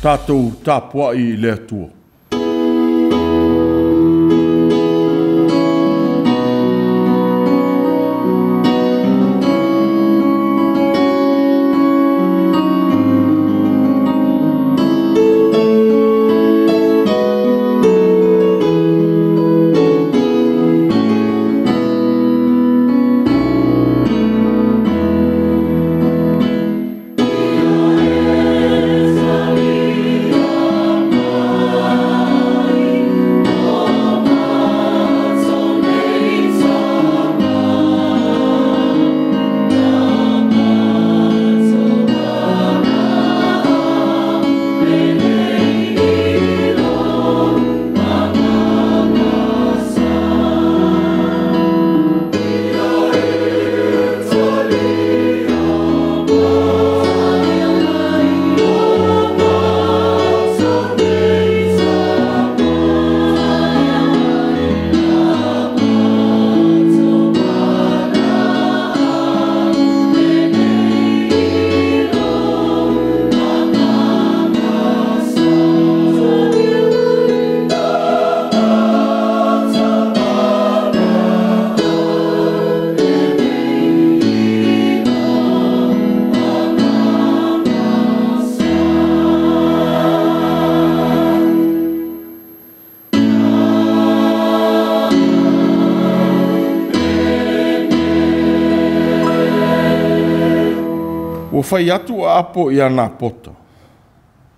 Tatou tapuai i le Atua. Ua fai atu Aapo ia Napota,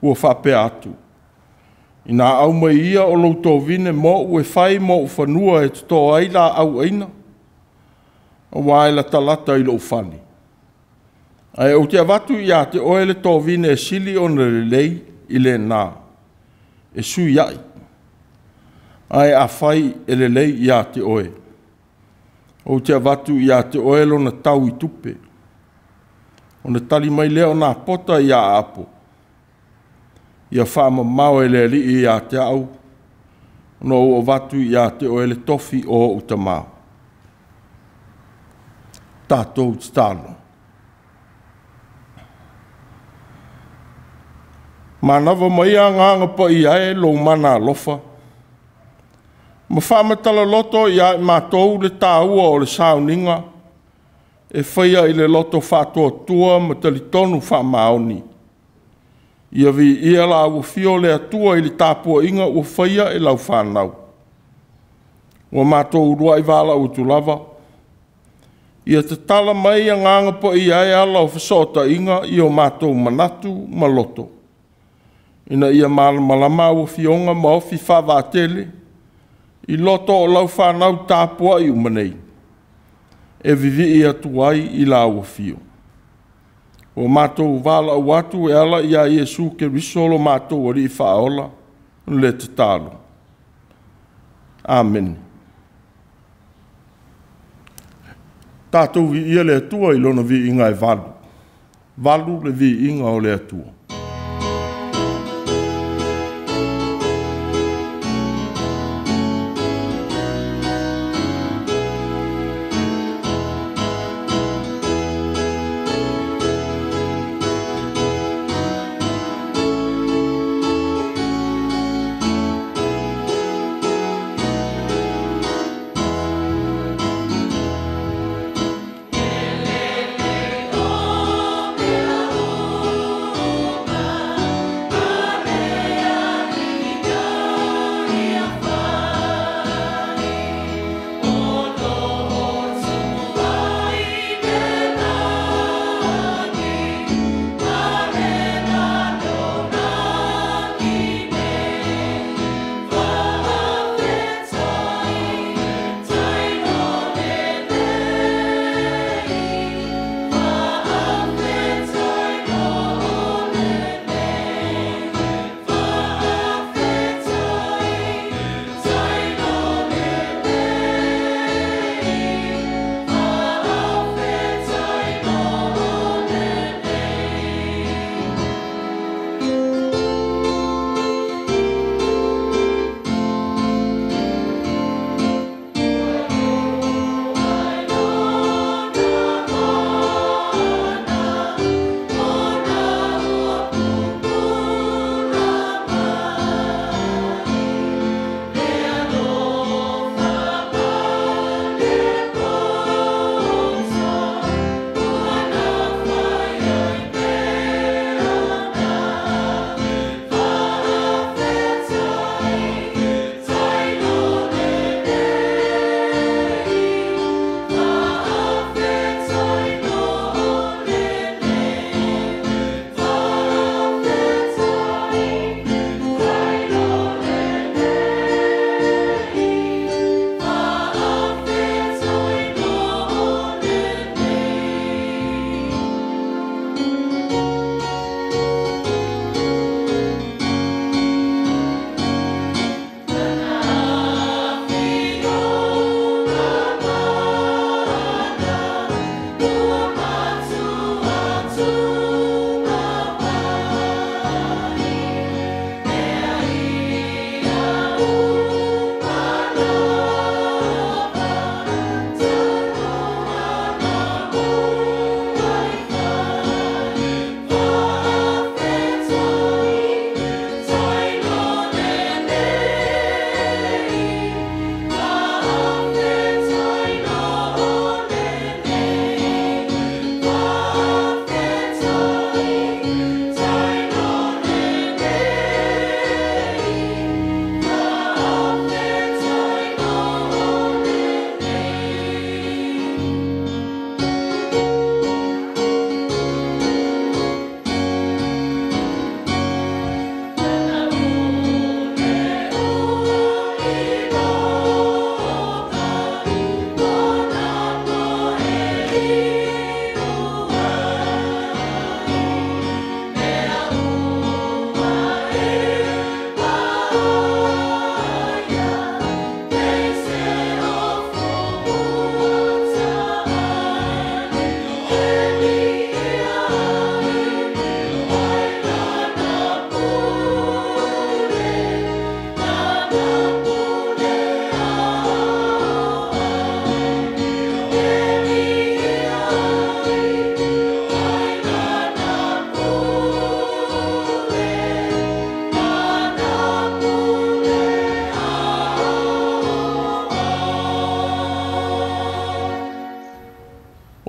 ua faapea atu, “Ina aumai ia o lou tovine mo o'u e fai mo o'u fanua e toto ai laau aina, aua e latalata i lou fale, ae ou te avatu ia te oe le tovine e sili ona lelei i lena, e sui a'i. Ae afai e lelei ia te oe, ou te avatu ia te oe lona tau i tupe.” Ona tali mai lea o Napota ia Aapo, “Ia faamamao e le Alii ia te a'u ona ou avatu ia te oe le tofi o o'u tama.” Tatou tatalo. Manava mai Agaga Paia e lou mana alofa, ma faamatala loto ia i matou le taua o le sauniga e faia i le loto faatuatua ma talitonu faamaoni. Ia viia lau afio le Atua i le tapuaiga ua faia e lau fanau. Ua matou uluai valaau atu lava, ia tatala mai Agaga Paia e ala o fesootaiga i o matou manatu ma loto, ina ia malamalama au Afioga ma ofi faavaatele i loto o lau fanau tapuai uma nei, e vivii atu ai i lau afio. Ua matou valaau atu e ala ia Iesu Keriso lo matou Alii Faaola le tatalo. Amene. Tatou viia le Atua i lona viiga e valu. Valu le viiga o le Atua.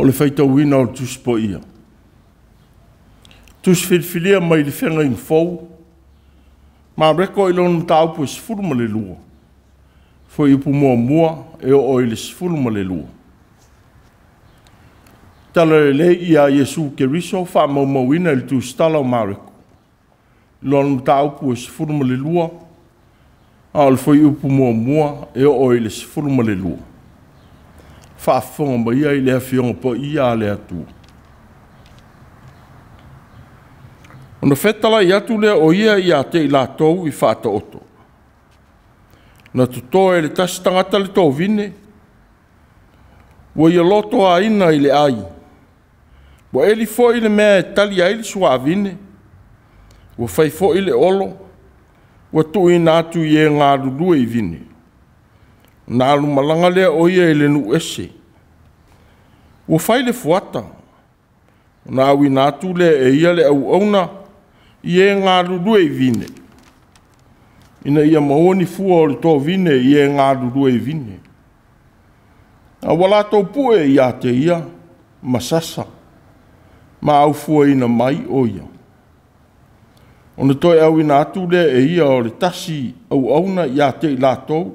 le faitauina o le Tusi Paia. Tusi filifilia mai le Feagaiga Fou, Mareko i lona mataupu e 12, fuaiupu 1 e oo i le 12. Tala Lelei ia Iesu Keriso faamaumauina i le Tusitala o Mareko, lona mataupu e 12, a o le fuaiupu 1 e oo i le 12. Faafofoga maia i le Afioga Paia a le Atua. Ona fetalai atu lea o ia ia te i latou i Faataoto. Na totoe e le tasi tagata le tovine, ua ia lotoaina i le ai, ua eli foi le mea e tali ai le suavine, ua fai foi le olo, ua tuuina atu i e galulue i vine. Ona alu malaga lea o ia i le nuu ese. Ua fai le fuata, ona auina atu lea e ia le auauna i e galulue i vine, ina ia maua ni fua o le tovine i e galulue i vine. A ua latou pue ia te ia ma sasa, ma aufuaina mai o ia. Ona toe auina atu lea e ia o le tasi auauna ia te i latou,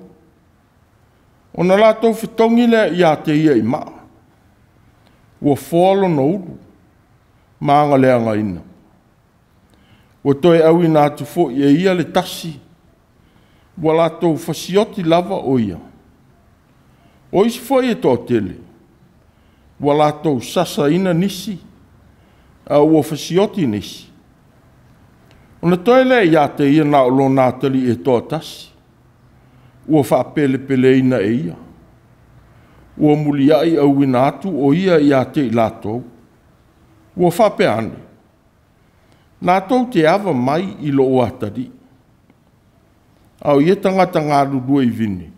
ona latou fetogi lea ia te ia i maa, ua foa lona ulu ma agaleagaina. Ua toe auina atu foi e ia le tasi, ua latou fasioti lava o ia. O isi foi e toatele, ua latou sasaina nisi, a ua fasioti nisi. Ona toe lea ia te ia na o lona atalii e toatasi, ua faapelepeleina e ia. Ua muliai auina atu o ia ia te i latou. Ua faapea ane, latou te ava mai i lou atalii. A o ia tagata galulue i vine,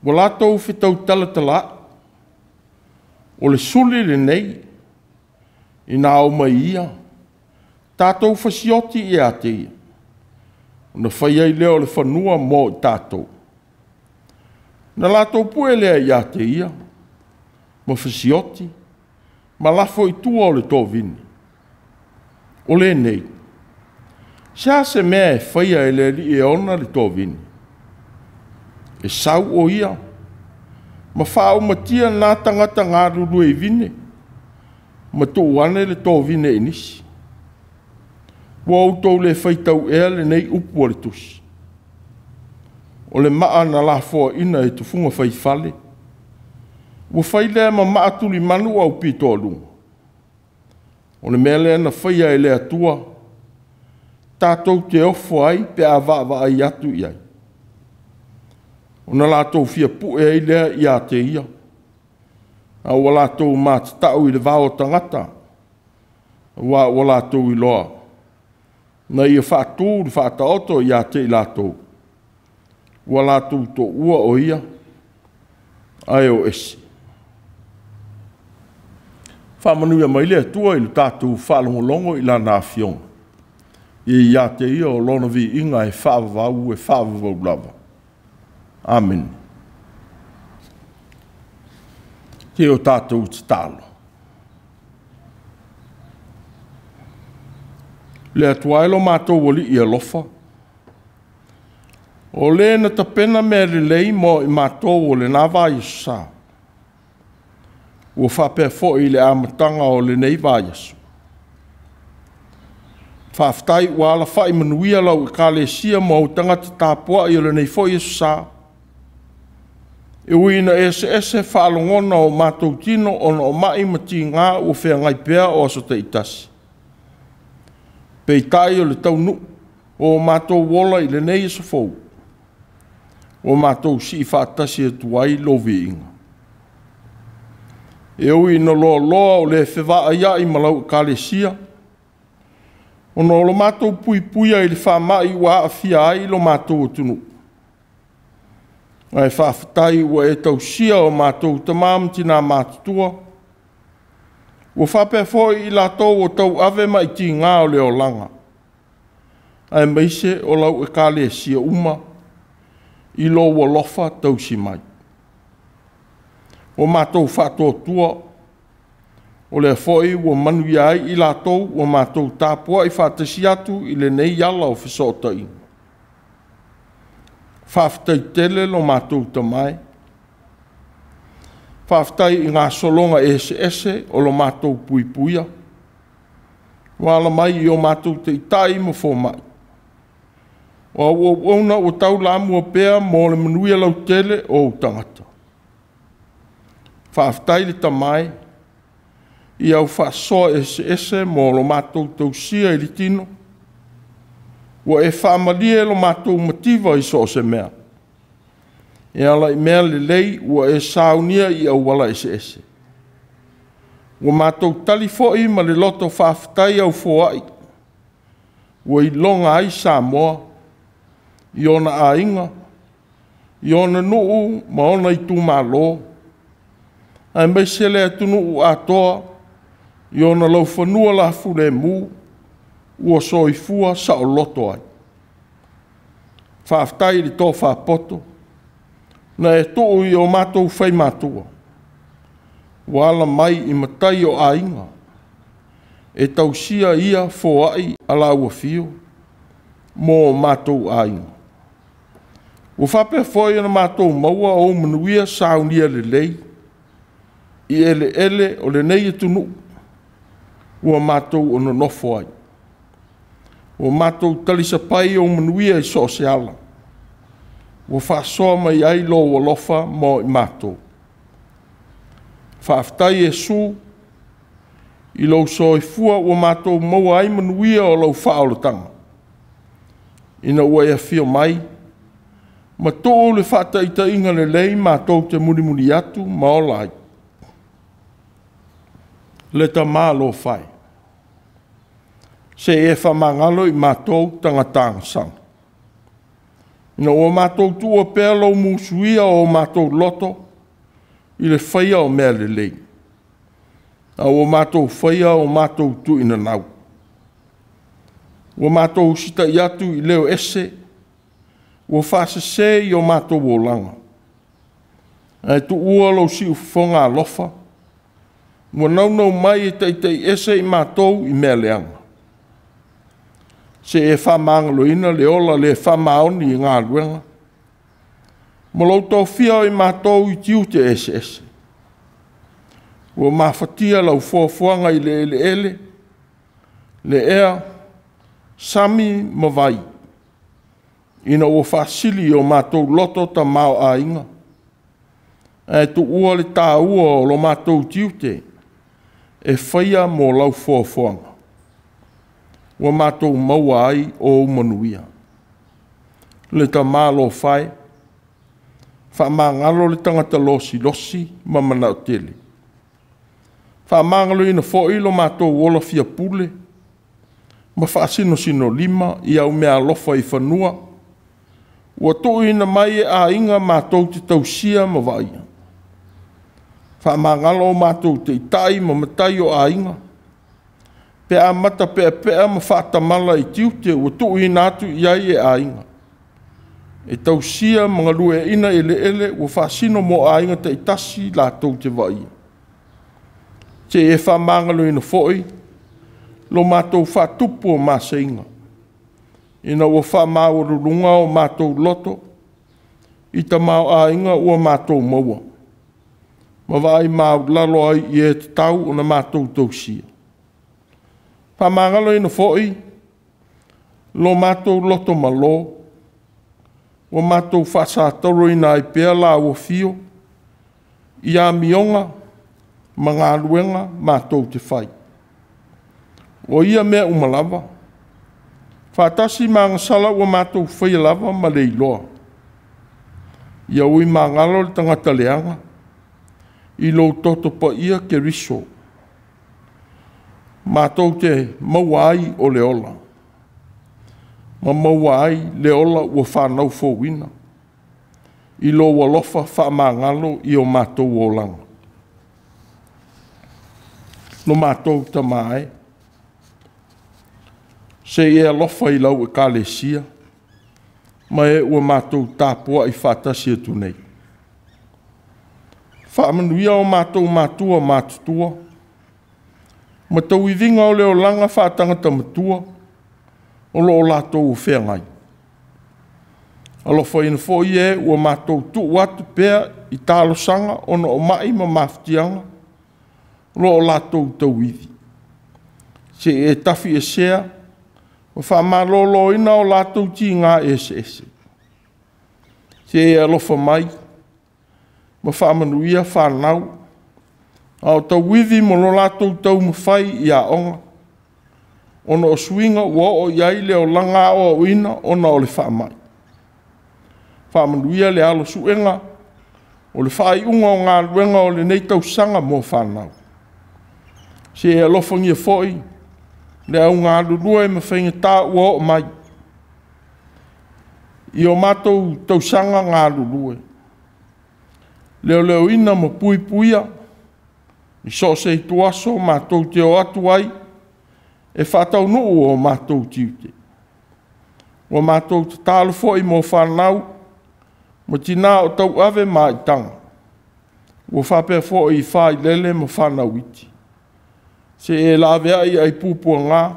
ua latou fetautalatalaai. O le suli lenei, ina o mai ia, tatou fasioti ia te ia, ona fai ai lea o le fanua mo i tatou. Na latou pue lea ia te ia, ma fasioti, ma lafo i tua o le tovine. O lenei, se a se mea e faia e le alii e ona le tovine? E sau o ia, ma faaumatia na tagata galulue i vine, ma tuu ane le tovine i nisi. Ua outou le faitau ea lenei upu a le tusi? O le maa na lafoaina e tufuga faifale, ua fai lea ma maa tulimanu au pitoaluga. O le mea lea na faia e le Atua, tatou te ofo ai pe a vaavaai atu i ai. Ona latou fia pue ai lea ia te ia, a ua latou matatau i le vao o tagata, aua ua latou iloa, na ia faatu le faataoto ia te i latou, ua latou toua o ia, ae o ese. Faamanuia mai le Atua i le tatou faalogologo i Lana Afioga, ia te ia o Lona viiga e faavavau e faavavau lava. Amene. Se o tatou tatalo. Le Atua e lo matou Alii alofa, o le na tapena mea lelei mo i matou o lena vaiaso sa, ua faapea foi i le amataga o lenei vaiaso. Faafetai ua alafai manuia lau Ekalesia ma ou tagata tapuai o lenei foi aso sa. E ui ina eseese faalogona o matou tino ona o mai ma tiga ua feagai pea o aso taitasi. Peitai o le taunuu o matou ola i lenei aso fou, ua matou sii faatasi atu ai lou viiga. E ui ina loaloa o le fevaaiai ma lau Ekalesia, ona o lo matou puipuia i le faamai ua aafia ai lo matou atunuu, ae faafetai ua e tausia o matou tama ma tina matutua, ua faapea foi i latou o tauave mai tiga o le olaga, aemaise o lau Ekalesia uma i lou alofa tausi mai. Ua matou faatuatua O lea foi ua manuia ai i latou ua matou tapuai faatasi atu i lenei ala o fesootaiga. Faafetai tele lo matou Tama e. Faafetai i gasologa eseese o lo matou puipuia, ua ala mai i o matou taitai ma fomai, o au auauna ua taulamua pea mo le manuia lautele o ou tagata. Faafetai le Tama e, i au faasoa eseese mo lo matou tausia i le tino, ua e faamalie lo matou mativa i so o se mea, e ala i mea lelei ua e saunia i auala eseese. Ua matou tali foi ma le loto faafetai au foai, ua iloga ai Samoa i ona aiga, i ona nuu ma ona itumalo, aemaise le atunuu atoa i ona laufanua lafulemu ua soifua saoloto ai. Faafetai i le tofa poto na e tuu i o matou fai matua, ua ala mai i matai o aiga e tausia ia foai a laua fio mo o matou aiga. Ua faapea foi ona matou maua ou manuia saunia lelei i eleele o lenei atunuu ua matou nonofo ai. Ua matou talisapai ou manuia i so o se ala, ua faasoa mai ai lou alofa mo i matou. Faafetai Iesu i lou soifua ua matou maua ai manuia o lau faaolataga, ina ua e afio mai ma tuu le faataitaiga lelei matou te mulimuli atu ma ola ai. Le Tama alofa e, se i e faamagalo i matou tagata agasala, ina ua matou tuua pea lou musuia o matou loto i le faia o mea lelei, a ua matou faia o matou tuinanau. Ua matou usitai atu i leo ese ua faasese i o matou olaga, ae tuua lou siufofoga alofa ua naunau mai e taitaiese i matou i mea leaga. Se i e faamagaloina le ola le faamaoni i galuega ma lou tofia o i matou i tiute eseese. Ua mafatia lau foafoaga i le eleele, le ea, sami ma vai, ina ua faasili i o matou loto tamaoaiga, ae tuua le taua o lo matou tiute e faia mo lau foafoaga, ua matou maua ai ou manuia. Le Tama alofa e, faamagalo le tagata losilosi ma manao tele. Faamagaloina foi lo matou ola fiapule ma faasinosinolima i au meaalofa i fanua ua tuuina mai e aiga matou te tausia ma vaaia. Faamagalo o matou taitai ma matai o aiga, pe a matapeapea ma faatamala i tiute ua tuuina atu i ai e aiga, e tausia ma galueaiina eleele ua faasino mo aiga taitasi latou te vaaia. Se i e faamagaloina foi lo matou faatupu o maseiga, ina ua faamaualuluga o matou loto i tamaoaiga ua matou maua, ma vaai maualalo ai i e tatau ona matou tausia. Faamagaloina foi lo matou lotomalo, ua matou faasatauroina ai pea laua fio i amioga ma galuega matou te fai. O ia mea uma lava, faatasi ma agasala ua matou faia lava ma le iloa, ia ui magalo le tagata leaga i lou toto paia Keriso, matou te maua ai o le ola, ma maua ai le ola ua fanau fouina i lou alofa faamagalo i o matou olaga. Lo matou Tama e, se i e alofa i lau Ekalesia ma e ua matou tapuai faatasi atu nei. Faamanuia o matou matua matutua. ma tauiviga o le olaga faatagata matua o lo o latou feagai. Alofaina foi e ua matou tuu atu pea i talosaga ona o mai ma mafatiaga o lo o latou tauivi, se i e tafiesea ma faamaloloina o latou tiga eseese. Se i e alofa mai ma faamanuia fanau a o tauivi ma lo latou taumafai i aoga, ona o suiga ua oo i ai le olaga aoaoina ona o le faamai. Faamanuia le alo suega o le faaiuga o galuega o lenei tausaga mo fanau. Se i e alofagia foi le au galulue ma faigata ua oo mai i o matou tausaga galulue, leoleoina ma puipuia i so o se ituaso matou te o atu ai e faataunuu o matou tiute. Ua matou tatalo foi mo fanau ma tina o tauave maitaga, ua faapea foi i failele ma fanau iti, se i e laveai ai puapuaga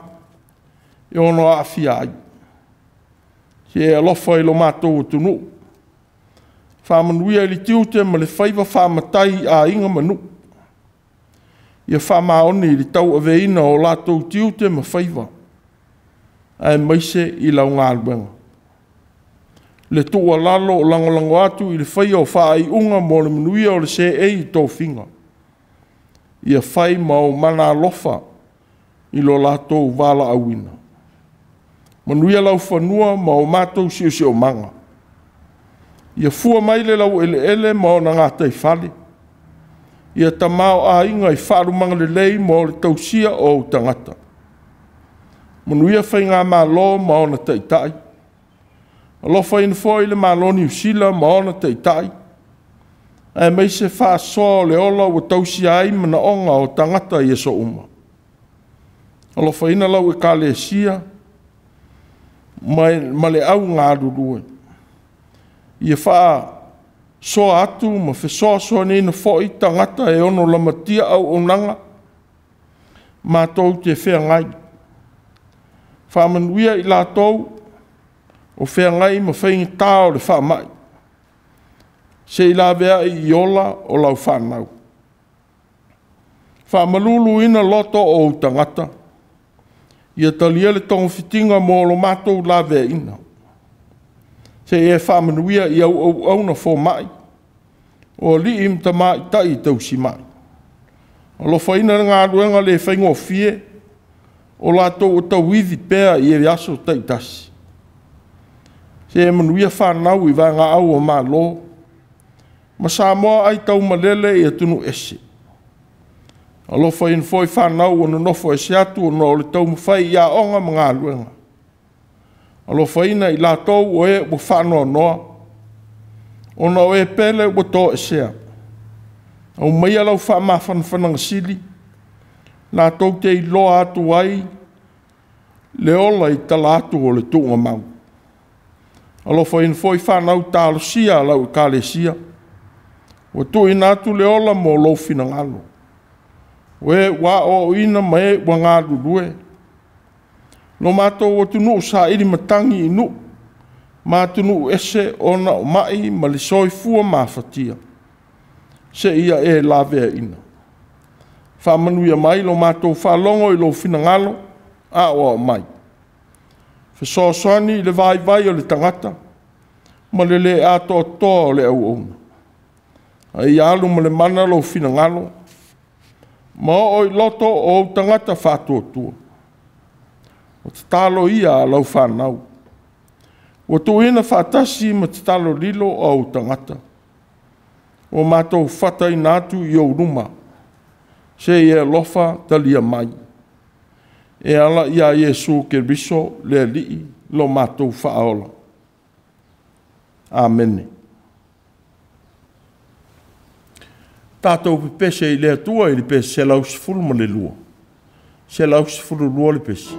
e ono aafia ai. Se i e alofa i lo matou atunuu, faamanuia i le tiute ma le faiva faa-matai i aiga ma nuu, ia faamaoni i le tauaveina o latou tiute ma faiva, aemaise i lau galuega. Le tuualalo o lagolago atu i le faia o faaiuga mo le manuia o le seei i tofiga, ia fai ma ou mala alofa i lo latou valaauina. Manuia laufanua ma o matou siosiomaga, ia fua mai le laueleele ma ona gataifale, ia tamaoaiga i faalumaga lelei mo le tausia o ou tagata. Manuia Faigamalo ma ona taitai, alofaina foi le Malo o Niu Sila ma ona taitai, aemaise faasoa o le ola ua tausia ai manaoga o tagata i aso uma. Alofaina lau Ekalesia ma le au galulue, ia faasoa atu ma fesoasoaniina foi tagata e ono lamatia auaunaga matou te feagai. Faamanuia i latou o feagai ma faigata o le faamai, se i laveai i ola o lau fanau. Faamaluluina loto o ou tagata, ia talia le togafitiga mo lo matou laveaiina. Se i e faamanuia i au auauna fomai, o alii ma tamaitai tausimai. Alofaina le galuega le faigofie o latou o tauivi pea i aso taitasi. Se i e manuia fanau i vaegaau a Malo ma Samoa aitaumalele i atunuu ese. Alofaina foi fanau ua nonofo ese atu ona o le taumafai i aoga ma galuega. Alofaina i latou o e ua faanoanoa ona o e pele ua toesea. Aumaia lau faamafanafanaga sili latou te iloa atu ai le ola i tala atu o le tuugamau. Alofaina foi fanau talosia a lau Ekalesia ua tuuina atu le ola mo lou finagalo, o e ua aoaoina ma e ua galulue. Lo matou atunuu saili matagi i nuu ma atunuu ese ona o mai ma le soifua mafatia, seia e laveaiina. Faamanuia mai lo matou faalogo i lou finagalo aoao mai. Fesoasoani i le vaivai o le tagata ma le le atoatoa o le auauna, a ia alu ma le mana lou finagalo ma oo i loto o ou tagata faatuatua. O tatalo ia a lau fanau, ua tuuina faatasi ma tatalo lilo a ou tagata, ua matou fataina atu i ou luma, se i e alofa talia mai, e ala ia Iesu Keriso le Alii lo matou Faaola. Amene. Tatou pepese i le Atua i le pese 112, 112 le pese.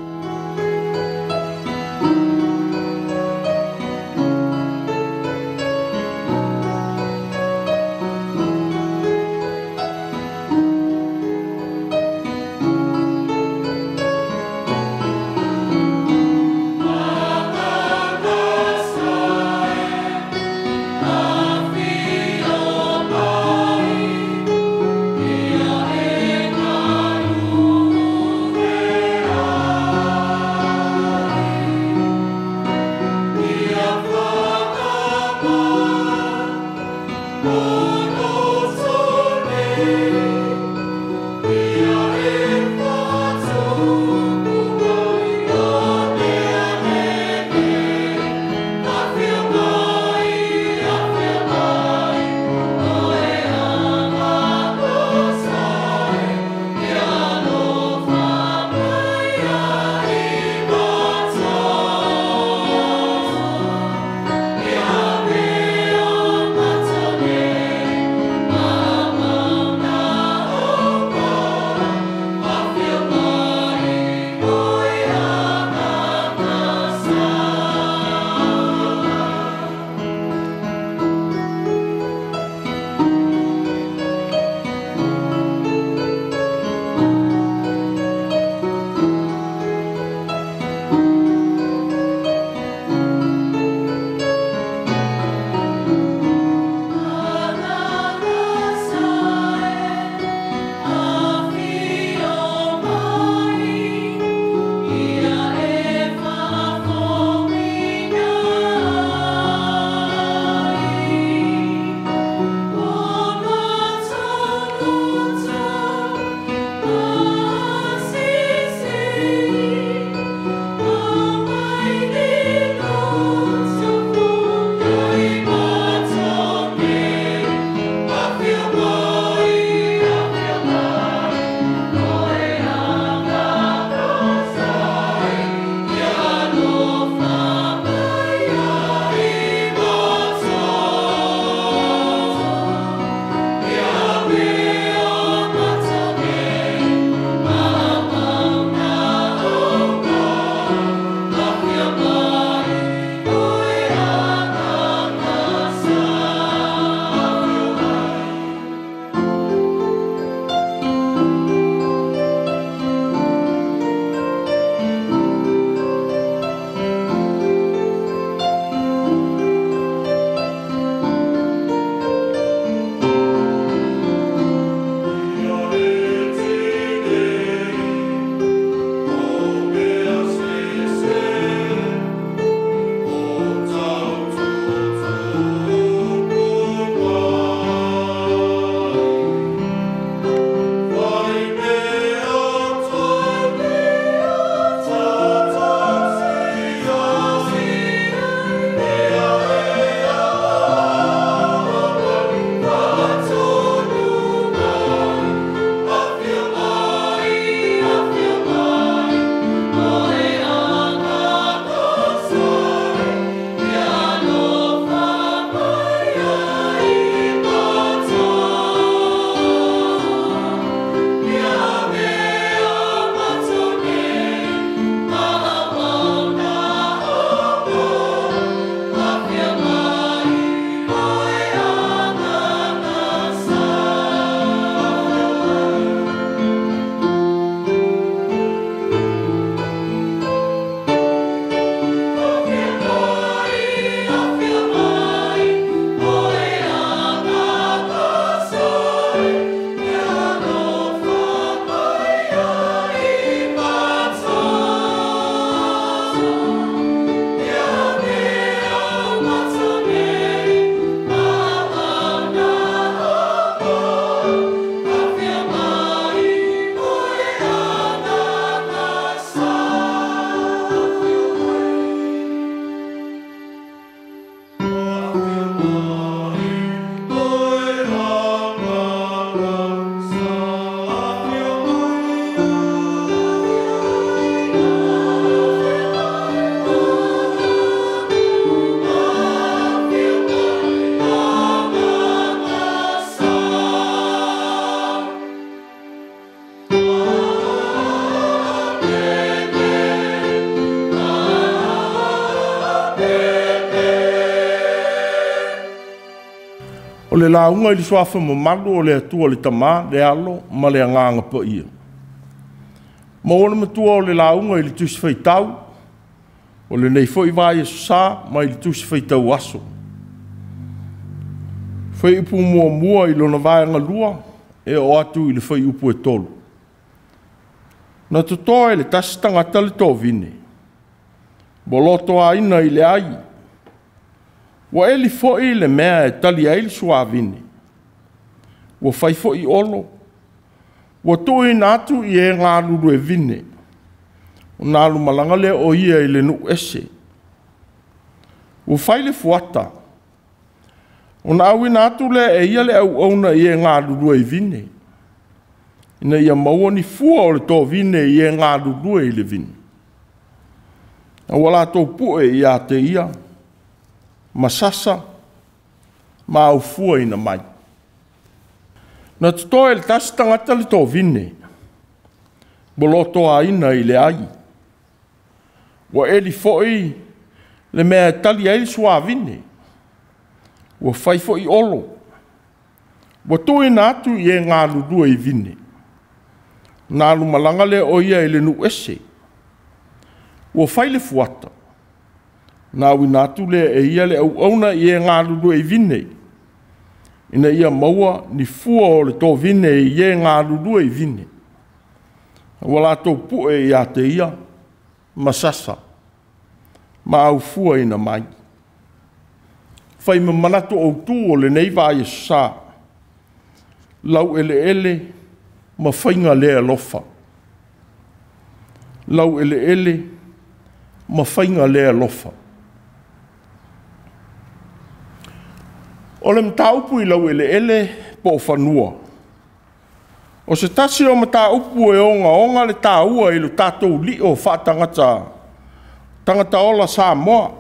le lauga i le suafa mamalu o le Atua le Tama, le Alo ma le Agaga Paia. Maua le matua o le lauga i le Tusi Faitau o lenei foi vaiaso sa mai le Tusi Faitau Aso. Fuaiupu 1 i lona vaega 2 e oo atu i le fuaiupu e 3. Na toto e le tasi tagata le tovine, ua lotoaina i le ai, ua eli foi le mea e tali ai le suavine, ua fai foi olo, ua tuuina atu i e galulue vine, ona alu malaga lea o ia i le nuu ese. Ua fai le fuata, ona auina atu lea e ia le auauna i e galulue i vine, ina ia maua ni fua o le tovine i e galulue i le vine. A ua latou pue ia te ia ma sasa ma aufuaina mai. Na toto e le tasi tagata le tovine, ua lotoaina i le ai, ua eli foi le mea e tali ai le suavine, ua fai foi olo, ua tuuina atu i e galulue i vine, ona alu malaga lea o ia i le nuu ese. Ua fai le fuata, ona auina atu lea e ia le auauna i e galulue i vine, ina ia maua ni fua o le tovine i e galulue i vine. Ua latou pue ia te ia ma sasa ma aufuaina mai. Fai ma manatu autu o lenei vaiaso sa, laueleele ma faiga le alofa. Laueleele ma faiga le alofa. O le mataupu i laueleele po o fanua, o se tasi o mataupu e ogaoga le taua i lo tatou lio faatagata tagata ola Samoa,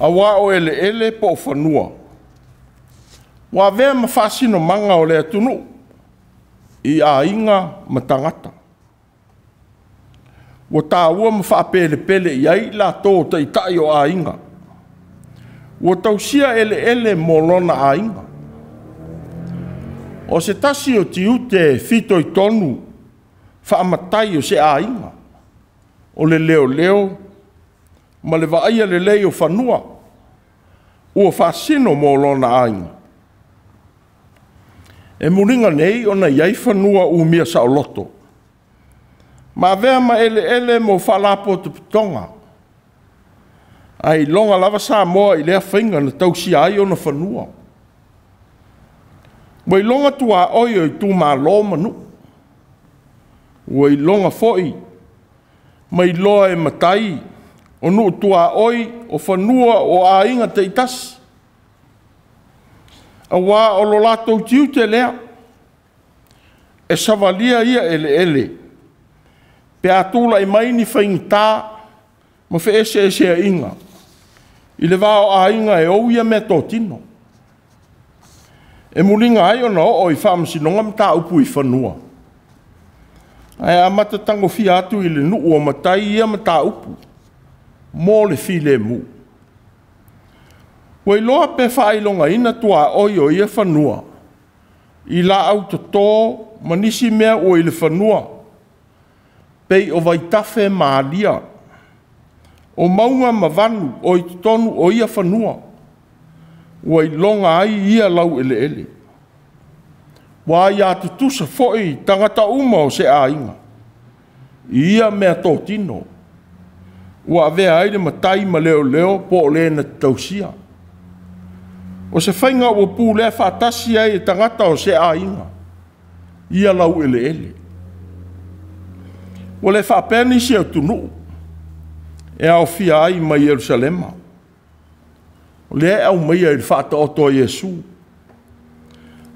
aua o eleele po o fanua ua avea ma faasinomaga o le atunuu i aiga ma tagata. Ua taua ma faapelepele i ai i latou o taitai o aiga, ua tausia eleele mo lona aiga. O se tasi o tiute e fitoitonu faamatai o se aiga, o le leoleo ma le vaaia lelei o fanua ua faasino mo lona aiga. E muliga nei ona i ai fanua umia saoloto, ma avea ma eleele mo faalapotopotoga, ae iloga lava Samoa i lea faiga na tausia ai ona fanua. Ua iloga tuaoi o itumalo ma nuu, ua iloga foi ma iloa e matai o nuu tuaoi o fanua o aiga taitasi, aua o lo latou tiute lea e savalia ia eleele pe a tulai mai ni faigata ma feeseeseaiga i le va o aiga e ou ia meatotino. E muliga ai ona oo i faamasinoga mataupu i fanua, ae amata tagofia atu i le nuu o matai ia mataupu mo le filemu. Ua iloa pe faailogaina tuaoi o ia fanua i laau toto ma nisi mea ua i le fanua, pei o vaitafe ma alia, o mauga ma vanu o i totonu o ia fanua, ua iloga ai ia laueleele. Ua aia tutusa foi tagata uma o se aiga i ia meatotino ua avea ai le matai ma leoleo po o le na te tausia. O se faiga ua pulea faatasi ai e tagata o se aiga ia laueleele. Ua le faapea nisi atunuu e aofia ai ma Ierusalema, o lea e aumaia i le Faataoto a Iesu,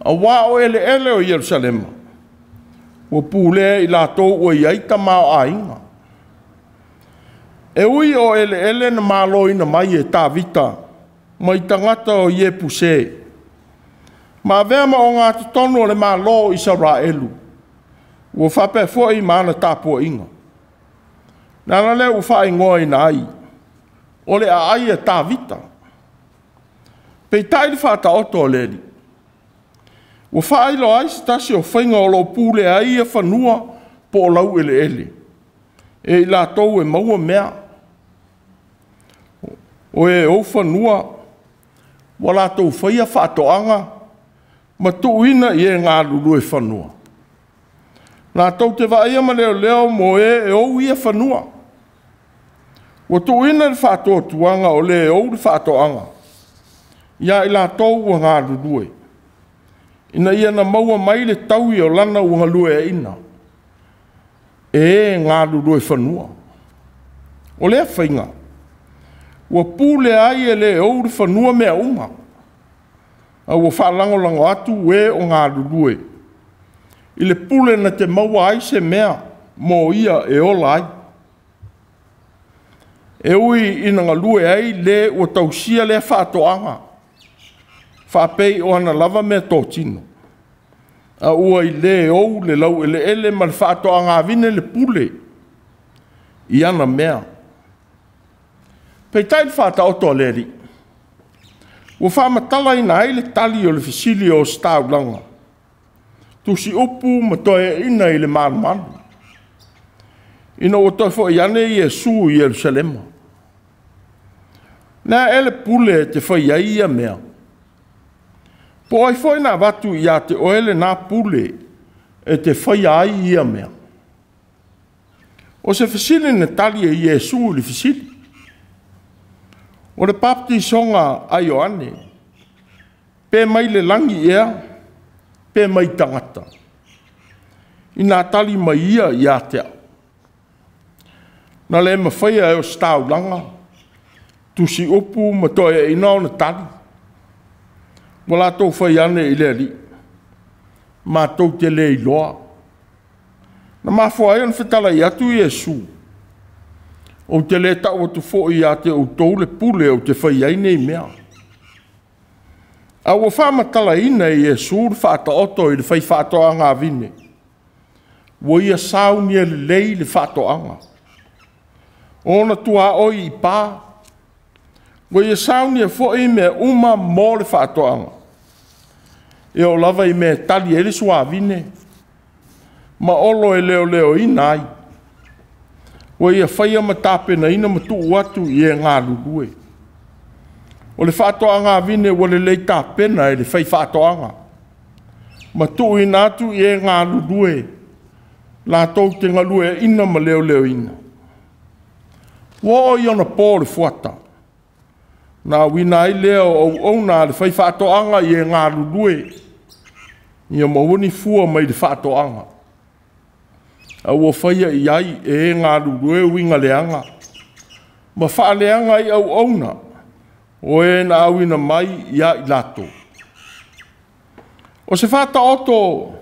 aua o eleele o Ierusalema ua pulea e i latou ua i ai tamaoaiga. E ui o eleele na maloina mai e Tavita mai tagata o Iepuse, ma avea ma ogatotonu o le Malo o Isaraelu, ua faapea foi ma ana tapuaiga. O le ala lea ua faaigoaina ai, o le aai a Tavita. Peitai le faataoto a le Alii, ua faailoa ai se tasi o faiga o lo o pulea ai ia fanua po o laueleele e i latou e maua mea. O e ou fanua ua latou faia faatoaga ma tuuina i e galulue fanua, latou te vaaia ma leoleo mo e ou ia fanua. Ua tuuina le faatuatuaga o le ou le faatoaga ia i latou ua galulue, ina ia na maua mai le taui o lana ua galueaiina e e galulue fanua. O lea faiga, ua pulea ai e le ou le fanua mea uma, a ua faalagolago atu e o galulue i le pule na te maua ai se mea mo ia e ola ai. E ui ina galue ai le ua tausia lea faatoaga, faapei o ana lava meatotino, a ua i le ou le laueleele ma le faatoaga vine le pule i ana mea. Peitai le faataoto a le Alii, ua faamatalaina ai le tali o le fesili o Ositaulaga, Tusiupu ma Toeaina i le Malumalu, ina ua toe foi ane Iesu i Yelusalema. O le a ea le pule e te faia ai ia mea? Po o ai foi na avatu ia te oe lena pule e te faia ai ia mea? O se fesili na tali e Iesu i le fesili. O le papatisoga a Ioane, pe mai le lagi ea, pe mai tagata? Ina tali mai ia ia te au. Na le mafaia e Ositaulaga, Tusiupu ma Toeaina ona tali, ua latou fai ane i le Alii, matou te le iloa. Na mafua ai ona fetalai atu Iesu, ou te le tau atu foi ia te outou le pule ou te faia ai nei mea. A ua faamatalaina e Iesu le faataoto i le faifaatoaga vavine, ua ia saunia lelei le faatoaga. O ona tuaoi i pa, ua ia saunia foi mea uma mo le faatoaga, e oo lava i mea e tali ai le suavine, ma olo e leoleoina ai. Ua ia faia ma tapenaina ma tuu atu i e galulue. O le faatoaga vine ua lelei tapena e le faifaatoaga, ma tuuina atu i e galulue latou te galueaiina ma leoleoina. Ua oo i ona po le fuata, na auina ai lea o auauna a le faifaatoaga i e galulue, ia maua ni fua mai le faatoaga, a ua faia i ai e e galulue uiga leaga, ma faaleaga ai auauna o e na auina mai ia i latou. O se faataoto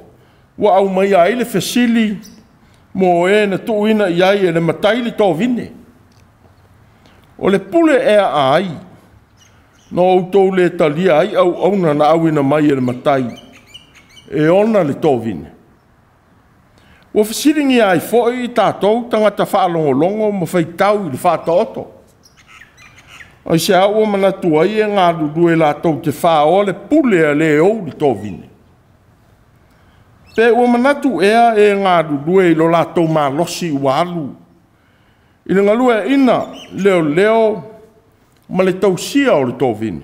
ua aumaia ai le fesili mo e na tuuina i ai e le matai le tovine. O le pule ea a ai na outou le talia ai auauna na auina mai e le matai e ona le tovine? Ua fesiligia ai foi i tatou tagata faalogologo ma faitau i le Faataoto. Aisea ua manatu ai e galulue latou te faoa le pule a le ou le tovine? Pe ua manatu ea e galulue i lo latou malosi ua alu i le galueaiina leoleo ma le tausia o le tovine,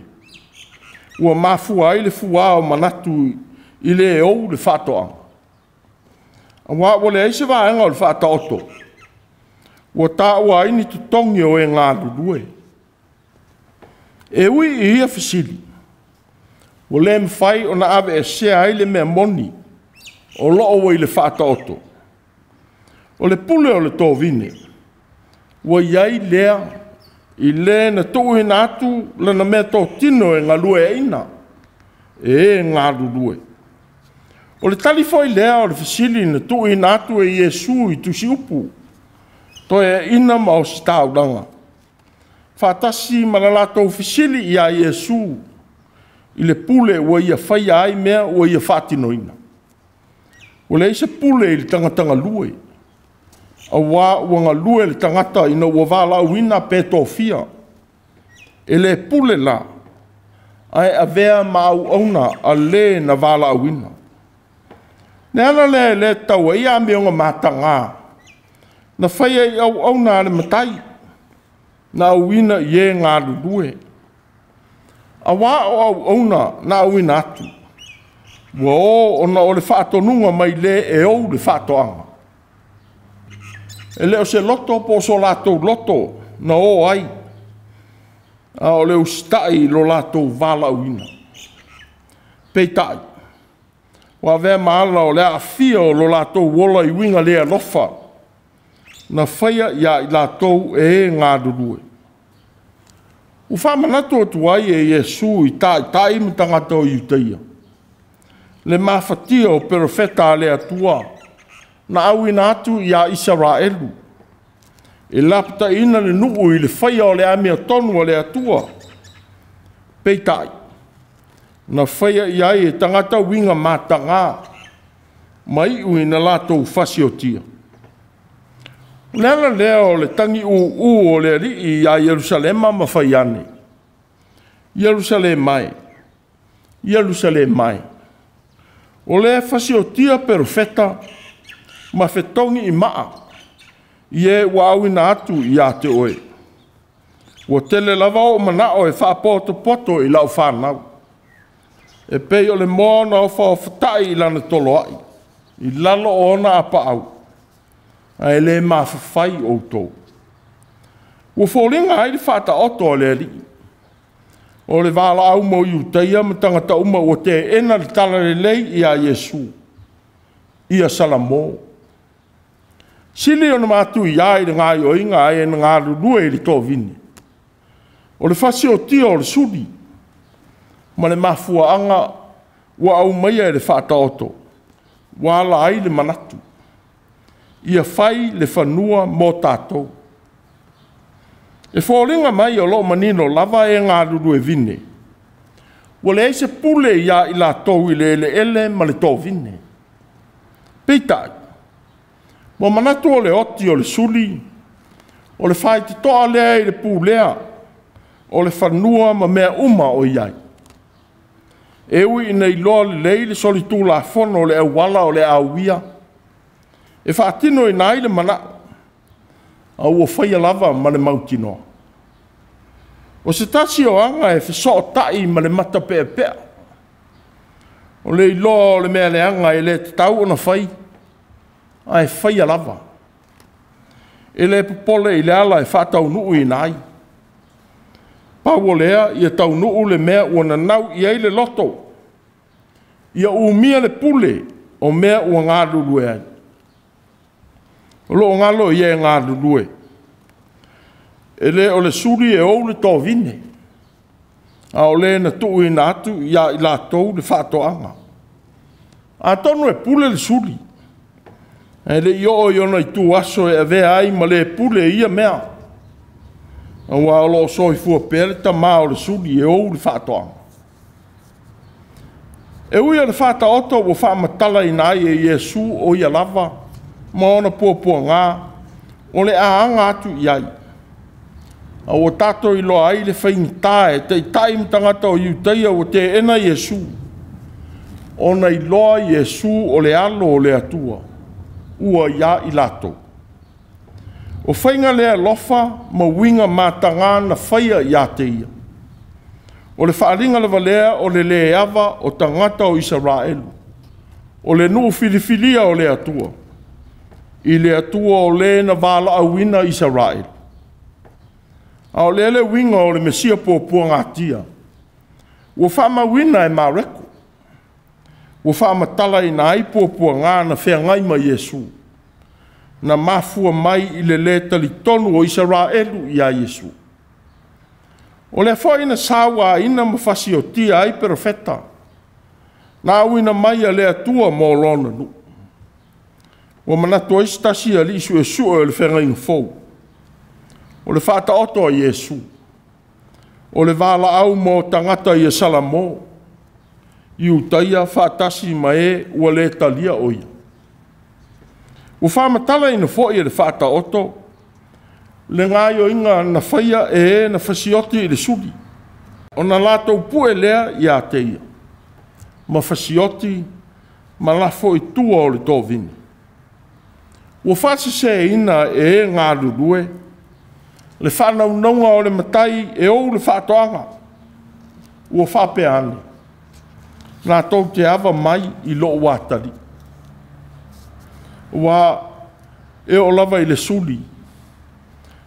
ua mafua ai le fua o manatu i le ou le faatoaga? Aua ua leai se vaega o le Faataoto ua taua ai ni totogi o e galulue. E ui i ia fesili, ua le mafai ona aveesea ai le mea moni o lo o ua i le Faataoto, o le pule o le tovine ua i ai lea i le na tuuina atu lana meatotino e galueaiina e e galulue. O le tali foi lea o le fesili na tuuina atu e Iesu i Tusiupu, Toeaina ma Ositaulaga, faatasi ma le latou fesili ia Iesu i le pule ua ia faia ai mea ua ia faatinoina. Ua leai se pule i le tagata galue, aua ua galue le tagata ina ua valaauina pe tofia. E le pule la, ae avea ma auauna a le na valaauina. Le ala lea e le tatau ai amioga mataga na faia i auauna a le Matai, na auina i e galulue. Auā o auauna na auina atu, ua o ona o le faatonuga mai le e ou le faatoaga. E le o se loto po o so latou loto na o ai, a o le usitai i lo latou valaauina. Peitai, ua avea ma ala o le aafia o lo latou ola i uiga le alofa na faia ia i latou e galulue. Ua faamanatu atu ai e Iesu i Taitai ma tagata o Iutaia le mafatia o perofeta a le Atua na auina atu ia Isaraelu e lapataiina le nuu i le faia o le amiotonu a le Atua. Peitai, na faia i ai e tagata uiga mataga ma iu ina latou fasiotia. O le ala lea o le tagiuu o le Alii ia Ierusalema ma fai ane, “Ierusalema e, Ierusalema e, o le fasiotia perofeta ma fetogi i maa i e ua auina atu ia te oe. Ua tele lava ou manao e faapotopoto i lau fanau, e pei o le moa na ofaofatai i lana toloai i lalo o ona apaau, ae le mafafai outou.” Ua foliga ai le Faataoto a le Alii, o le valaau mo Iutaia ma tagata uma ua teena le Talalelei ia Iesu, ia salamo. Sili ona matuia i le gaoioiga a e na galulue i le tovine. O le fasiotia o le suli ma le mafuaaga ua aumaia e le Faataoto ua ala ai le manatu, ia fai le fanua mo tatou. E foliga mai o lo o manino lava e galulue vine, ua leai se pule ia i latou i le eleele ma le tovine. Peitai, ua manatu o le oti o le suli, o le faitotoa lea i le pulea o le fanua ma mea uma o i ai. E ui ina iloa lelei le solitulafono o le auala o le a uia e faatinoina ai le manao, a ua faia lava ma le mautinoa. O se tasi o aga e fesootai ma le matapeapea, o le iloa o le mea leaga e le tatau ona fai, ae faia lava. E le popole i le ala e faataunuuina ai. Pau o lea, ia taunuu le mea ua nanau i ai le loto, ia umia le pule o mea ua galulue ai. O lo o galo i e galulue, e le o le suli e ou le tovine, a o le na tuuina atu ia i latou le faatoaga. Atonu e pule le suli, ae le i oo i ona ituaso e avea ai ma le pule i ia mea, aua o lo o soifua pea le tama o le suli e ou le faatoaga. E ui o le Faataoto ua faamatalaina ai e Iesu o ia lava ma ona puapuaga o le a aga atu i ai, a ua tatou iloa ai le faigata e taitai ma tagata o Iutaia ua teena Iesu, ona iloa Iesu o le alo o le Atua ua ia i latou. O faiga le alofa ma uiga mataga na faia ia te ia, o le faaaliga lava lea o le le ava o tagata o Isaraelu, o le nuu filifilia o le Atua, i le Atua o le na valaauina Isaraelu. A o lea le uiga o le Mesia puapuagatia ua faamauina e Mareko, ua faamatalaina ai puapuaga na feagai ma Iesu, na mafua mai i le le talitonu o Isaraelu ia Iesu. O lea foi na sauaina ma fasiotia ai perofeta, na auina mai a le Atua mo lona nuu. Ua manatu ai se tasi alii suesue o le Feagaiga Fou, o le Faataoto a Iesu, o le valaau mo tagata ia Salamo, Iutaia faatasi ma e ua le talia o ia. Ua faamatalaina foi e le Faataoto le gaoioiga na faia e e na fasioti i le suli. Ona latou pue lea ia te ia, ma fasioti ma lafo i tua o le tovine. Ua faaseseina e e galulue le faanaunauga o le matai e ou le faatoaga, ua faapea ane, latou te ava mai i lou atalii. Aua e oo lava i le suli,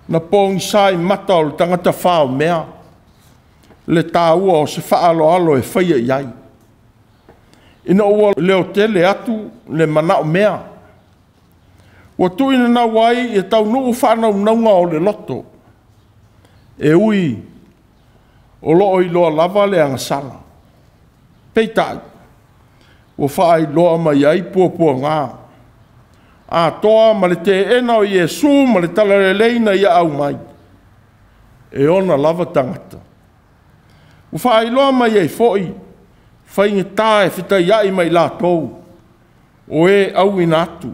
na pogisa i mata o le tagata faomea le taua o se faaaloalo e faia i ai, ina ua leotele atu le manaomea, ua tuuinanau ai ia taunuu faanaunauga o le loto, e ui o lo o iloa lava le agasala. Peitai, ua faailoa mai ai puapuaga atoa ma le teena o Iesu ma le talalelei na ia aumai, e ona lava tagata. Ua faailoa mai ai foi faigata e fetaiai ma i latou o e auina atu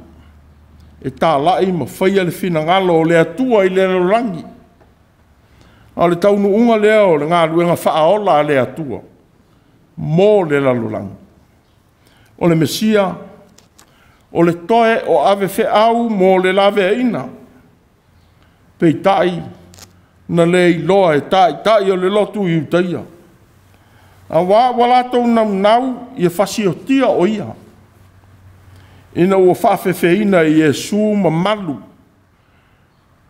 e talai ma faia le finagalo o le Atua i le lalolagi. A o le taunuuga lea o le galuega faaola a le Atua mo le lalolagi. O le Mesia, o le toe o avefeau mo le laveaiina, peitai na le iloa e taitai o le lotu Iutaia, aua ua latou naunau ia fasiotia o ia, ina ua faafefeina e Iesu mamalu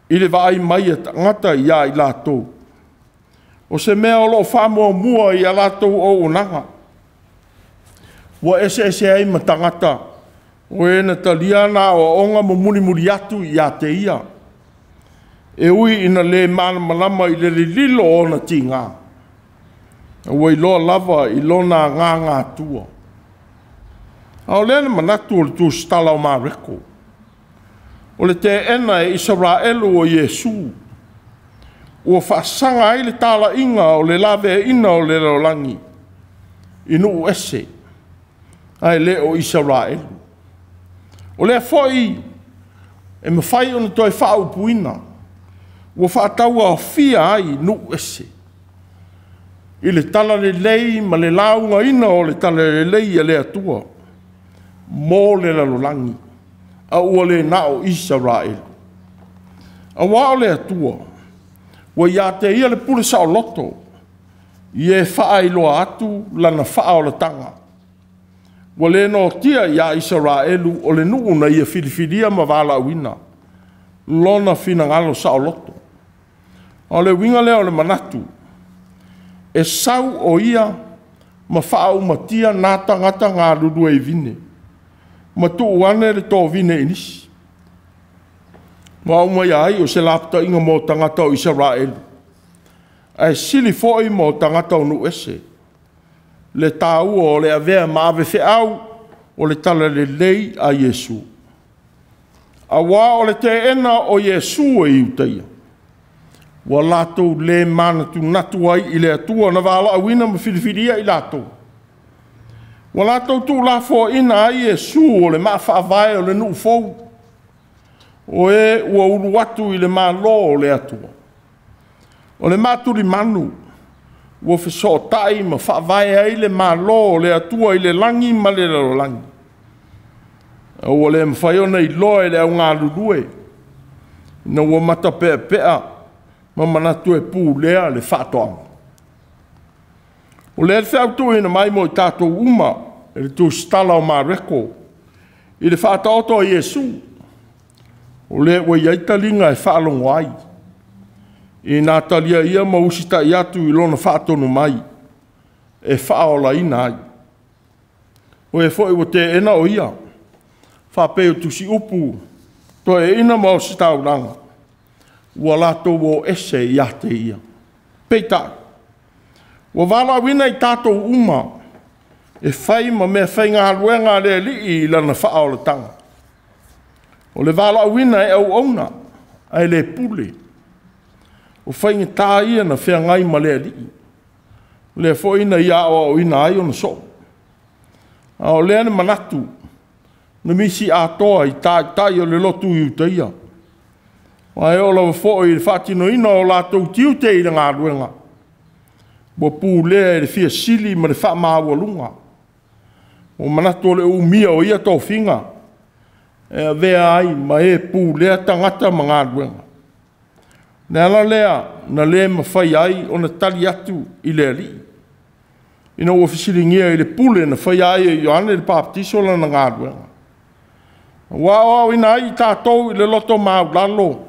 i le vaai mai a tagata ia i latou, o se mea o lo o faamuamua i a latou auaunaga. Ua eseese ai ma tagata o e na talia ana aoaoga ma mulimuli atu ia te ia, e ui ina le malamalama i le lililo o ona tiga, a ua iloa lava i lona agaga Atua. A o lea le manatu o le tusitala o Mareko, o le teena e Isaraelu o Iesu, ua faasaga ai le talaiga o le laveaiina o le lalolagi i nuu ese, ae le o Isaraelu. O lea foi e mafai ona toe faaupuina, ua faatauaofia ai nuu ese i le talalelei ma le laugaina o le talalelei a le Atua mo le lalolagi, a ua le na o Isaraelu. Aua o le Atua, ua ia te Ia le pule saoloto i e faailoa atu lana faaolataga. Ua le noatia ia Isaraelu o le nuu na ia filifilia ma valaauina lona finagalo saoloto. O le uiga lea o le manatu, e sau o ia ma faaumatia na tagata galulue i vine, ma tuu ane le tovine i nisi. Ua aumaia ai o se lapataiga mo tagata o Isaraelu, ae sili foi mo tagata o nuu ese, le taua o le avea ma avefeau o le talalelei a Iesu. Aua o le teena o Iesu e Iutaia, ua latou le manatunatu ai i le Atua na valaauina ma filifilia i latou. Ua latou tuulafoaina ai Iesu o le maa faavae o le nuu fou, o e ua ulu atu i le Malo o le Atua. O le maatulimanu ua fesootai ma faavae ai le Malo o le Atua i le lagi ma le lalolagi, a ua le mafai ona iloa e le au galulue, ina ua matapeapea ma manatu e pulea le faatoaga. O lea le feau tuuina mai mo i tatou uma e le tusitala o Mareko i le faataoto a Iesu, o lea ua i ai taliga e faalogo ai, ina talia ia ma usitai atu i lona faatonu mai e faaolaina ai. O e foi ua teena o ia, faapei o tusiupu, toeaiina ma ositaulaga, ua latou o ese ia te ia. Peitai, ua valaauina i tatou uma e fai ma meafaigaluega a le Alii i lana faaolataga. O le valaauina e auauna, ae le pule. O faigata ia na feagai ma le Alii, o lea foi na ia aoaoina ai ona soo. A o lea na manatu, na misi atoa i taitai o le lotu Iutaia, aua e oo lava foi i le faatinoina o latou tiute i le galuega, Ua pulea e le fia sili ma le faamaualuga. Ua manatu o le umia o ia tofiga e avea ai ma e pulea tagata ma galuega. O le ala lea na le mafai ai ona tali atu i le alii, ina ua fesiligia i le pule na faia ai e Ioane le Papatiso lana galuega. Ua aoaoina ai i tatou i le loto maualalo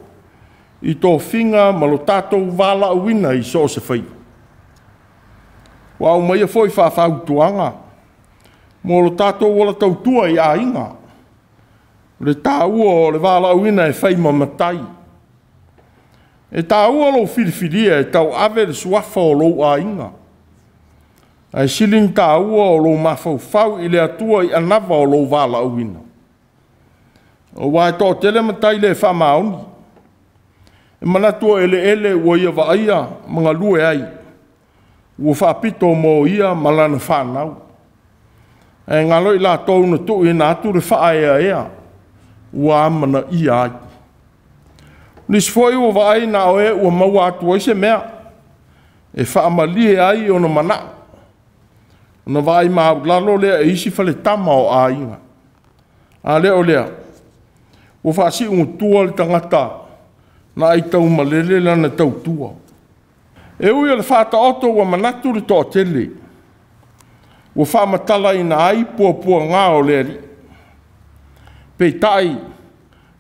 i tofiga ma lo tatou valaauina i so o se faiva. Ua aumaia foi faafautuaga mo lo tatou ola tautua i aiga, o le taua o le valaauina e fai ma matai. E taua lou filifilia e tauave le suafa o lou aiga, ae sili ona taua o lou mafaufau i le Atua i anava o lou valaauina. Aua e toatele matai le faamaoni, e manatu o eleele ua ia vaaia ma galue ai, ua faapito mo ia ma lana fanau. Ae galo i latou na tuuina atu le faaeaea ua amanaia ai. O nisi foi ua vaai na o e ua maua atu ai se mea e faamalie ai ona manao, ona vaai maualalo lea i isi faletama o aiga. A le o lea, ua faasiugatua le tagata na aitaumalele lana tautua. E ui o le faataoto ua manatu le toatele, ua faamatalaina ai puapuaga o le alii, peitai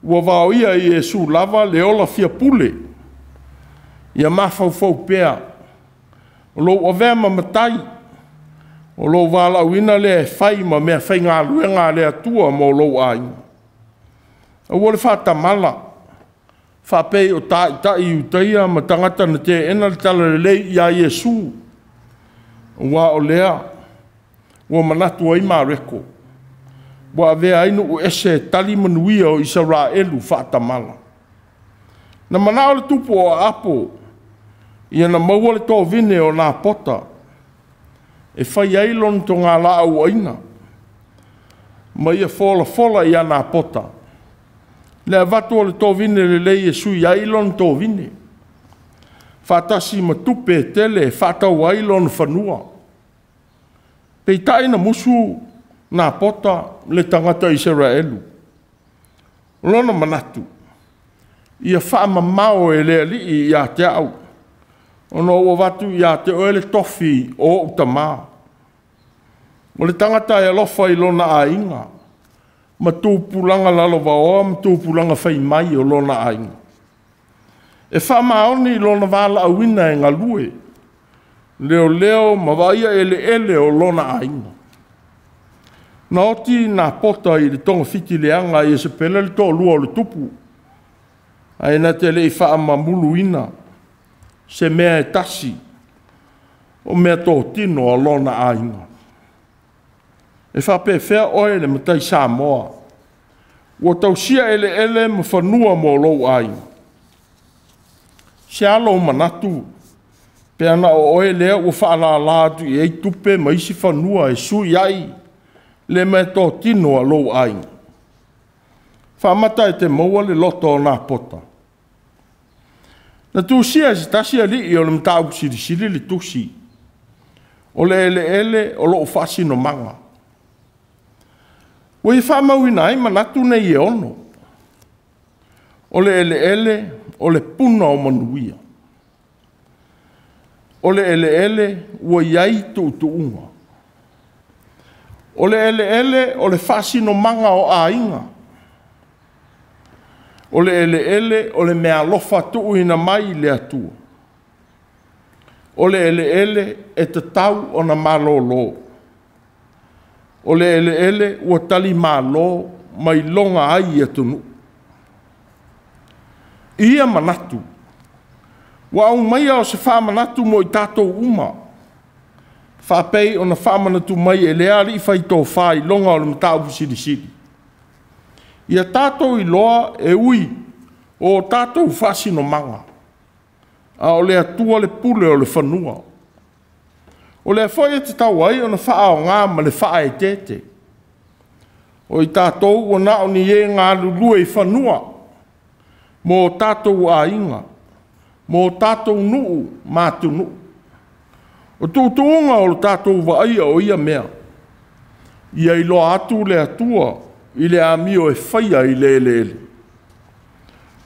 ua vaoia e Iesu lava le ola fiapule. Ia mafaufau pea, o lou avea ma matai, o lou valaauina lea e fai ma meafaigaluega a le Atua mo lou aiga. Aua le faatamala faapei o taitai Iutaia ma tagata na teena le talalelei ia Iesu, aua o lea ua manatu ai Mareko, ua avea ai nuu ese e tali manuia o Isaraelu faatamala. Na manao le tupu o Aapo ia na maua le tovine o Napota e fai ai lona togalaauaina ma ia folafola ia Napota le avatu o le tovine lelei e sui ai lona tovine, faatasi ma tupe e tele e faatau ai lona fanua. Peitai na musu Napota le tagata Isaraelu. O lona manatu, ia faamamao e le alii ia te au, ona ou avatu ia te oe le tofi o ou tama. O le tagata e alofa i lona aiga, ma tupulaga lalovaoa ma tupulaga fai mai o lona aiga. E faamaoni lona valaauina e galue, leoleo ma vaaia eleele o lona aiga. Na oti Napota i le togafiti leaga a Iesepele le toalua o le tupu, ae na te le i faamamuluina se mea e tasi o meatotino a lona aiga. E faapefea oe le matai Samoa ua tausia eleele ma fanua mo lou aiga? Se a lou manatu pe ana o oe lea ua faalala atu i ai tupe ma isi fanua e sui ai le meatotino a lou aiga? Faamata e te maua le loto o Napota. Na tusia e se tasi alii o le Mataupu Silisili le tusi, o le eleele o lou faasinomaga. Ua ia faamauina ai manatu nei e 6. O le eleele o le puna o manuia. O le eleele ua i ai tuutuuga. O le eleele o le faasinomaga o aiga. O le eleele o le meaalofa tuuina mai i le Atua. O le eleele e tatau ona malolo. O le eleele ua talimalo ma iloga ai i atunuu. I ia manatu, ua aumaia o se faamanatu mo i tatou uma, faapei ona faamanatu mai e lea alii faitofa iloga o le Mataupu Silisili. Ia tatou iloa e ui o tatou faasinomaga, a o le Atua le pule o le fanua. O lea foi e tatau ai ona faaaoga ma le faaeteete. O i tatou ua na o ni e galulue i fanua mo tatou aiga, mo tatou nuu ma atunuu. O tuutuuga o le tatou vaaia o ia mea, ia iloa atu le Atua i le amio e faia i le eleele.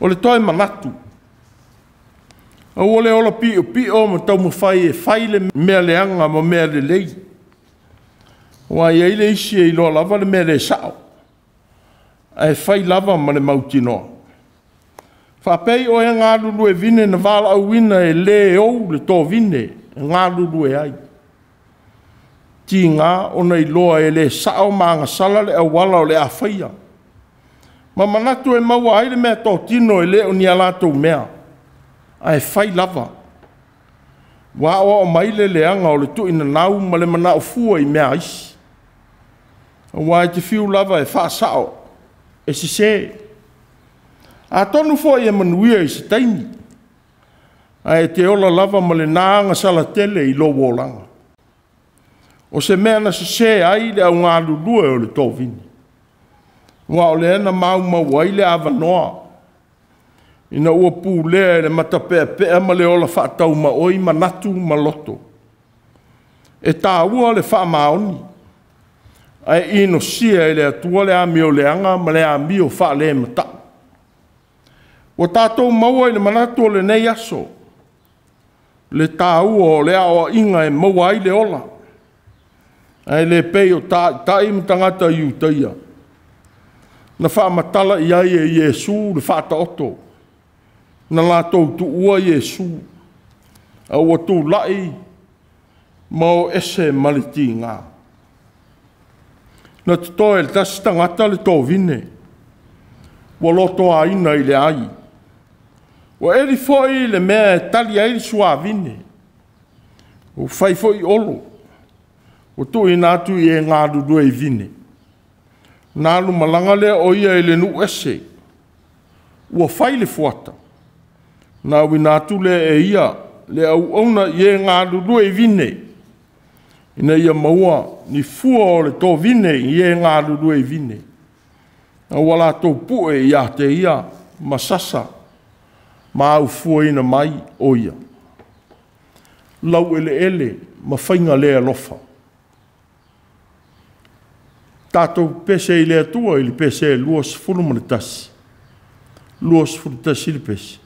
O le toe manatu, aua le ola piopio ma taumafai e fai le mea leaga ma mea lelei, aua e i ai le isi e iloa lava le mea le sao, ae fai lava ma le mautinoa. Faapei o e galulue vine na valaauina e le ou le tovine e galulue ai. Tiga ona iloa e le sao ma agasala le auala o le a faia, ma manatu e maua ai le meatotino e le o ni a latou mea, ae fai lava. Ua aoao mai le leaga o le tuuinanau ma le manao fua i mea a isi, aua e te fiu lava e faasao, e sese. Atonu foi e manuia i se taimi, ae e te ola lava ma lena agasala tele i lou olaga. O se mea na sese ai le au galulue o le tovine, aua o lea na maumau ai le avanoa, ina ua pulea e le matapeapea ma le ola faataumaoi manatu ma loto. E taua le faamaoni, ae inosia e le Atua le amioleaga ma le amio faalemata'u. Ua tatou maua i le manatu o lenei aso le taua o le aoaiga e maua ai le ola, ae le pei o Taitai ma tagata Iutaia na faamatala i ai e Iesu le Faataoto, na latou tuua Iesu, a ua tulai ma o ese ma le tiga. Na toto e le tasi tagata le tovine, ua lotoaina i le ai. Ua eli foi le mea e tali ai le suavine, ua fai foi olo, ua tuuina atu i e galulue i vine. Ona alu malaga lea o ia i le nuu ese, ua fai le fuata, ona auina atu lea e ia le auauna i e galulue i vine, ina ia maua ni fua o le tovine i e galulue i vine, a ua latou pue ia te ia ma sasa ma aufuaina mai o ia. Laueleele ma faiga le alofa. Tatou pepese i le Atua i le pese e 21, 21 le pese.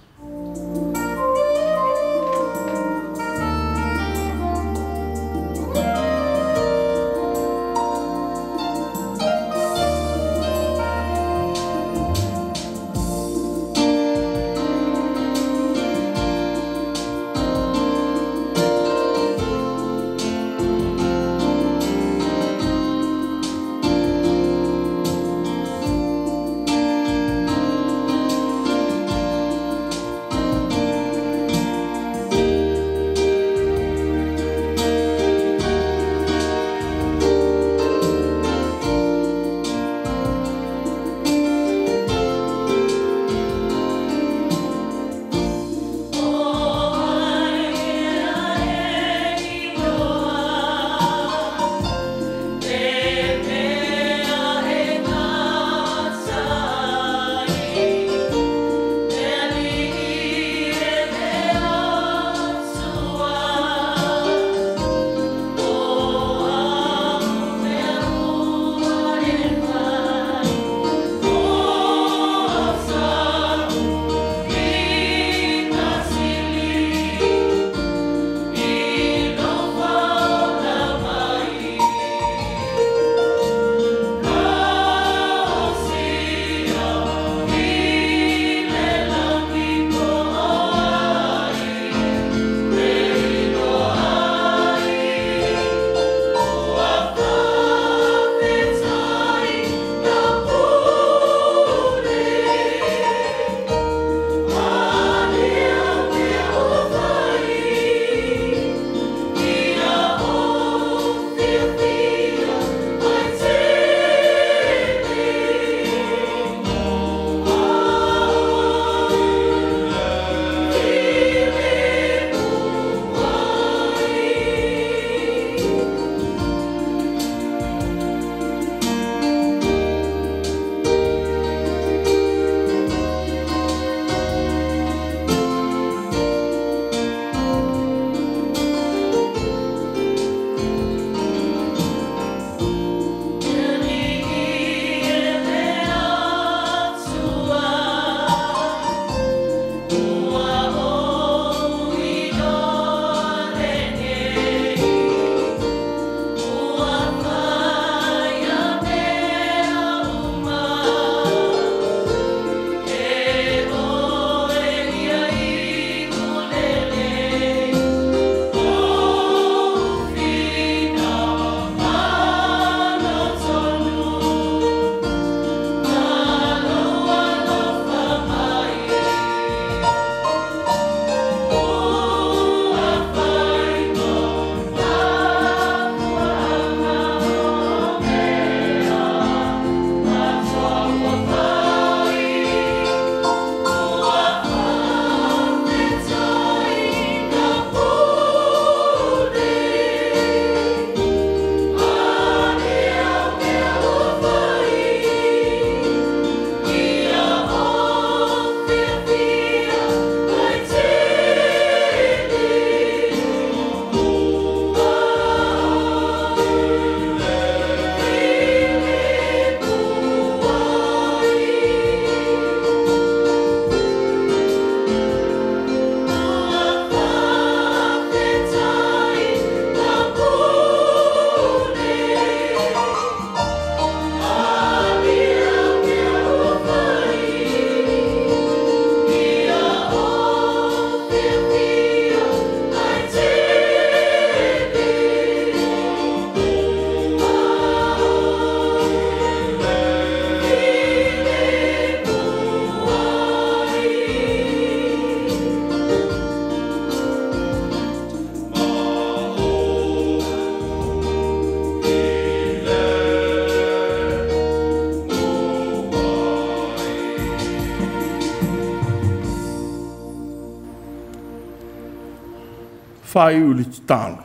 Faaiu i le tatalo.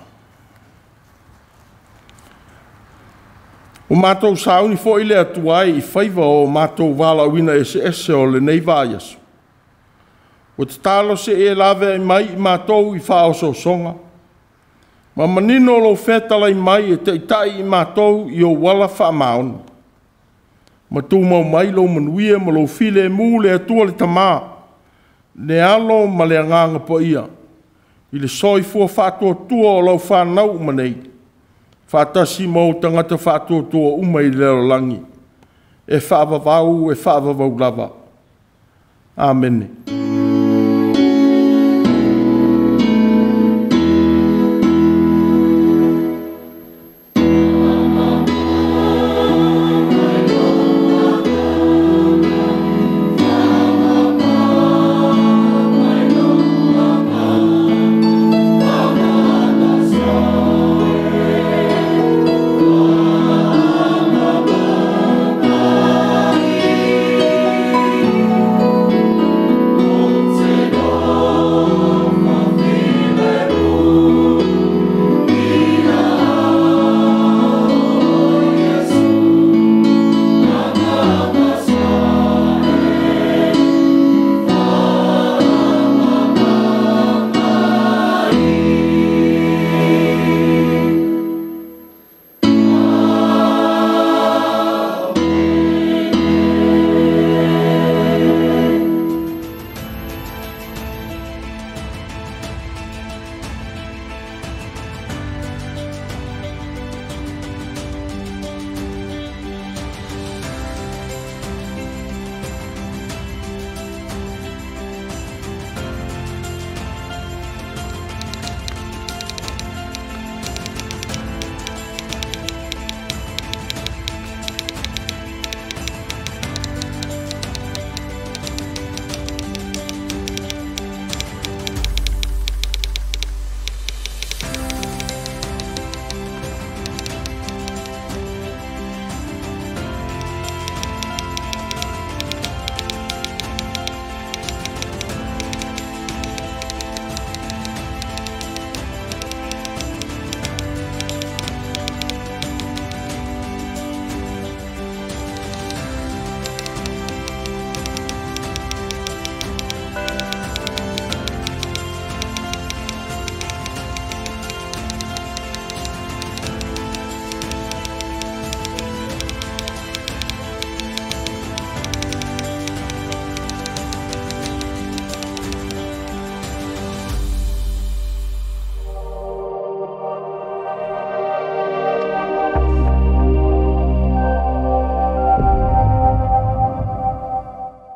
Ua matou sauni foi le Atua e i faiva o matou valaauina eseese o lenei vaiaso, ua tatalo se i e laveai mai i matou i faaosoosoga, ma manino lou fetalai mai e taitai i matou i ou ala faamaoni, ma tumau mai lou manuia ma lou filemu le Atua le Tama, le Alo ma le Agaga Paia, i le soifua faatuatua o lau fanau uma nei, faatasi ma ou tagata faatuatua uma i le lalolagi, e faavavau e faavavau lava. Amene.